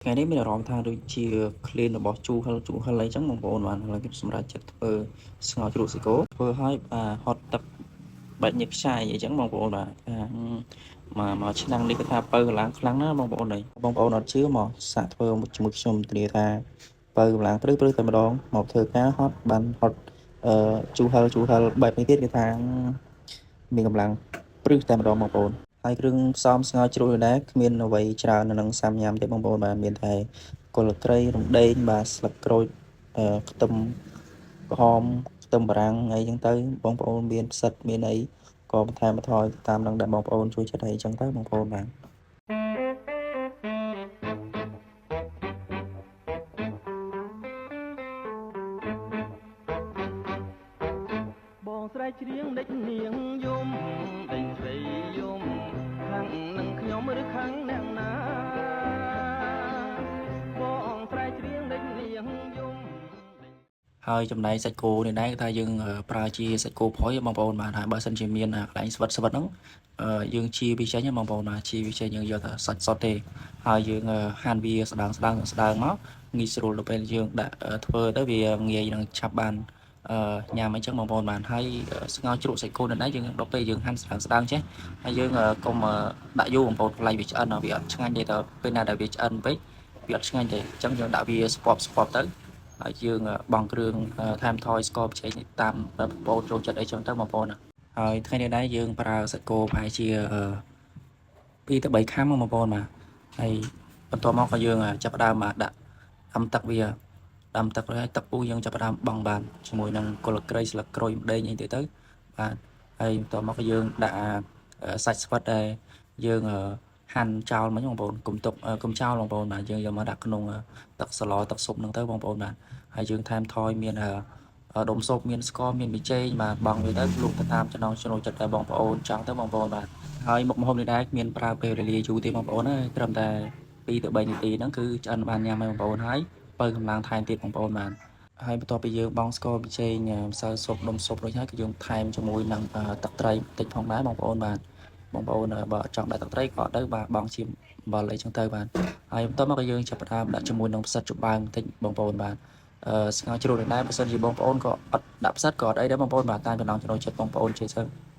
ថ្ងៃនេះមានអារម្មណ៍ថាដូចជាក្លៀនរបស់ជូហិលជូហិលអីចឹងបងប្អូនបាទឥឡូវខ្ញុំសម្រេចចិត្តធ្វើស្ងោរជ្រក់សាច់គោធ្វើឲ្យបាទហត់ទឹកបែកញើសខ្ចាយអីចឹងបងប្អូនបាទថាមកមកឆ្នាំងនេះគឺថាបើកម្លាំងខ្លាំងណាស់បងប្អូនអើយបងប្អូនអត់ជឿមកសាកធ្វើជាមួយខ្ញុំធានាថាបើកម្លាំងព្រឺព្រឺតែម្ដងមកធ្វើការហត់បានហត់អឺជូហិលជូហិលបែបនេះទៀតគឺថាមានកម្លាំងព្រឹសតែម្ដងបងប្អូនហើយគ្រឿងផ្សំស្ងោរជ្រក់នេះដែរគ្មានអ្វីច្រើននៅនឹងសាំញ៉ាំទេបងប្អូនបាទមានតែគល់ត្រីរំដេងបាទស្លឹកក្រូចអឺខ្ទឹមក្រហមខ្ទឹមបារាំងអីចឹងទៅបងប្អូនមានផ្សិតមានអីក៏បន្ថែមបន្ថយតាមនឹងដែលបងប្អូនជួយចិត្តអីចឹងទៅបងប្អូនបាទ បងស្រែកច្រៀងដេចនាងយំដេចស្រីយំខាងនឹងខ្ញុំឬខាងអ្នកណាបងស្រែកច្រៀងដេចនាងយំ ហើយចំណែកសាច់គោនេះដែរគឺថាយើងប្រើជាសាច់គោផុយបងប្អូនបាទហើយបើសិនជាមានកន្លែងស្វិតស្វិតហ្នឹងយើងជាវាចេញបងប្អូនបាទជាវាចេញយើងយកតែសាច់សុទ្ធទេហើយយើងហាន់វាស្ដើងស្ដើងស្ដើងមកងាយស្រួលដល់ពេលយើងដាក់ធ្វើទៅវាងាយនឹងឆាប់បានញ៉ាំអីចឹងបងប្អូនបាទហើយស្ងោរជ្រក់សាច់គោនេះដែរយើងដល់ពេលយើងហាន់ស្ដើងស្ដើងចេះហើយយើងកុំដាក់យូរបងប្អូនខ្លាចវាឆ្អិនវាអត់ឆ្ងាញ់ទេតើពេលណាដែលវាឆ្អិនពេកវាអត់ឆ្ងាញ់ទេអញ្ចឹងយើងដាក់វាស្ពប់ស្ពប់ទៅ ហើយយើងបង់គ្រឿងថែមថយស្ករបច្ចេកតាមបងប្អូនចូលចិត្តអីចឹងទៅបងប្អូនណាហើយថ្ងៃនេះដែរយើងប្រើសាច់គោប្រហែលជា2ទៅ3ខាំបងប្អូនបាទហើយបន្ទាប់មកក៏យើងចាប់ផ្ដើមដាក់ដាំទឹកវាដាំទឹកហើយទឹកពុះយើងចាប់ផ្ដើមបង់បានជាមួយនឹងគល់ក្រីស្លឹកក្រូចម្ដេងអីទៅទៅបាទហើយបន្ទាប់មកក៏យើងដាក់សាច់ស្វិតដែលយើងហាន់ចោលមិញបងប្អូនកុំទុកកុំចោលបងប្អូនបាទយើងយកមកដាក់ក្នុងទឹកសឡទឹកស៊ុបហ្នឹងទៅបងប្អូនបាទហើយយើងថែមថយមានដុំស៊ុបមានស្ករមានប៊ីចេងបាទបង់វាទៅលូកទៅតាមចំណង់ចំណូលចិត្តដែលបងប្អូនចង់ទៅបងប្អូនបាទហើយមុខម្ហូបនេះដែរគ្មានប្រើពេលវេលាយូរទេបងប្អូនអើយត្រឹមតែ2ទៅ3នាទីហ្នឹងគឺឆ្អិនបានញ៉ាំហើយបងប្អូនហើយបើកម្លាំងថែមទៀតបងប្អូនបាទហើយបន្ទាប់ពីយើងបង់ស្ករប៊ីចេងម្សៅស៊ុបដុំស៊ុបរួចហើយគឺយើងថែមជាមួយនឹងទឹកត្រីបន្តិចផងដែរបងប្អូនបាទបងប្អូនបើអត់ចង់ដាក់ទឹកត្រីក៏អត់ទៅបាទបង់ជាអំបិលអីចឹងទៅបាទហើយបន្ទាប់មកក៏យើងចាប់ផ្ដើមដាក់ជាមួយនឹងផ្សិតចំបើងបន្តិចបងប្អូនបាទអឺស្ងោរជ្រក់នេះដែរបើសិនជាបងប្អូនក៏អត់ដាក់ផ្សិតក៏អត់អីដែរបងប្អូនបាទតាមចំណង់ចំណូលចិត្តបងប្អូនជា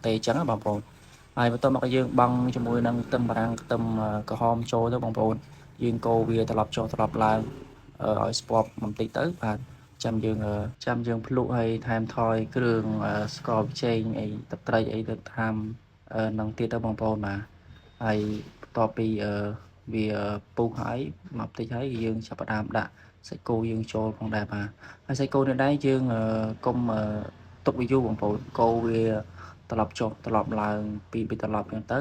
ទេចឹងណាបងប្អូនហើយបន្ទាប់មកក៏យើងបង់ជាមួយនឹងខ្ទឹមបារាំងខ្ទឹមក្រហមចូលទៅបងប្អូនយើងកូរវាត្រឡប់ចុះត្រឡប់ឡើងឲ្យស្ពប់បន្តិចទៅបាទចាំយើងចាំយើងភ្លក់ឲ្យថែមថយគ្រឿងស្ករប៊ីចេងអីទឹកត្រីអីទៅតាមនឹងទៀតទៅបងប្អូនបាទហើយបន្ទាប់ពីវាពុះហើយមកបន្តិចហើយយើងចាប់ផ្ដើមដាក់សាច់គោយើងចូលផងដែរបាទហើយសាច់គោនេះដែរយើងកុំទុកវាយូរបងប្អូនកូរវាត្រឡប់ចុះត្រឡប់ឡើងពីរត្រឡប់អញ្ចឹងទៅ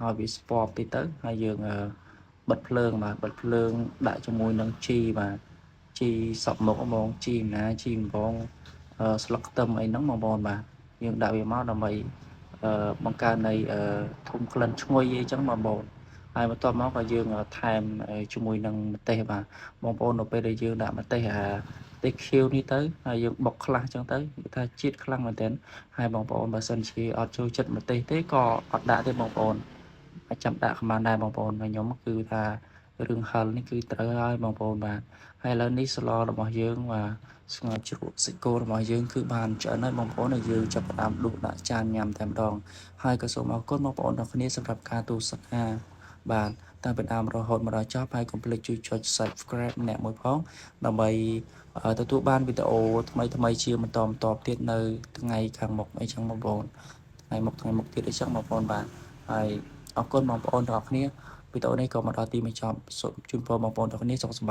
ហើយវាស្ពប់តិចទៅហើយយើងបិទភ្លើងបាទបិទភ្លើងដាក់ជាមួយនឹងជីបាទជីសពមុខហ្មងជីណាជីកំបងស្លឹកខ្ទឹមអីហ្នឹងបងប្អូនបាទយើងដាក់វាមកដើម្បីបង្កើននៃធុំក្លិនឈ្ងុយអីចឹងបងប្អូនហើយបន្ទាប់មកក៏យើងថែមជាមួយនឹងម្ទេសបាទបងប្អូននៅពេលដែលយើងដាក់ម្ទេសអាម្ទេសខៀវនេះទៅហើយយើងបុកខ្លះចឹងទៅគឺថាជាតិខ្លាំងមែនទែនហើយបងប្អូនបើសិនជាអត់ចូលចិត្តម្ទេសទេក៏អត់ដាក់ទេបងប្អូនអាចចាំដាក់ក៏បានដែរបងប្អូនហើយខ្ញុំគឺថារឿងហិលនេះគឺត្រូវហើយបងប្អូនបាទហើយឥឡូវនេះស្លរបស់យើងបាទស្ងោរជ្រក់សាច់គោរបស់យើងគឺបានឆ្អិនហើយបងប្អូនហើយយើងចាប់ផ្ដើមដួសដាក់ចានញ៉ាំតែម្ដងហើយក៏សូមអរគុណបងប្អូនទាំងគ្នាសម្រាប់ការទស្សនាបាទតាំងពីដើមរហូតមកដល់ចប់ហើយកុំភ្លេចជួយចុច Subscribe ម្នាក់មួយផងដើម្បីទទួលបានវីដេអូថ្មីៗជាបន្តបន្ទាប់ទៀតនៅថ្ងៃខាងមុខអីចឹងបងប្អូនថ្ងៃមុខថ្ងៃមុខទៀតអីចឹងបងប្អូនបាទហើយអរគុណបងប្អូនទាំងអស់គ្នាវីដេអូនេះក៏មកដល់ទីបញ្ចប់សូមជូនពរបងប្អូនទាំងអស់គ្នាសុខសប្បាយ។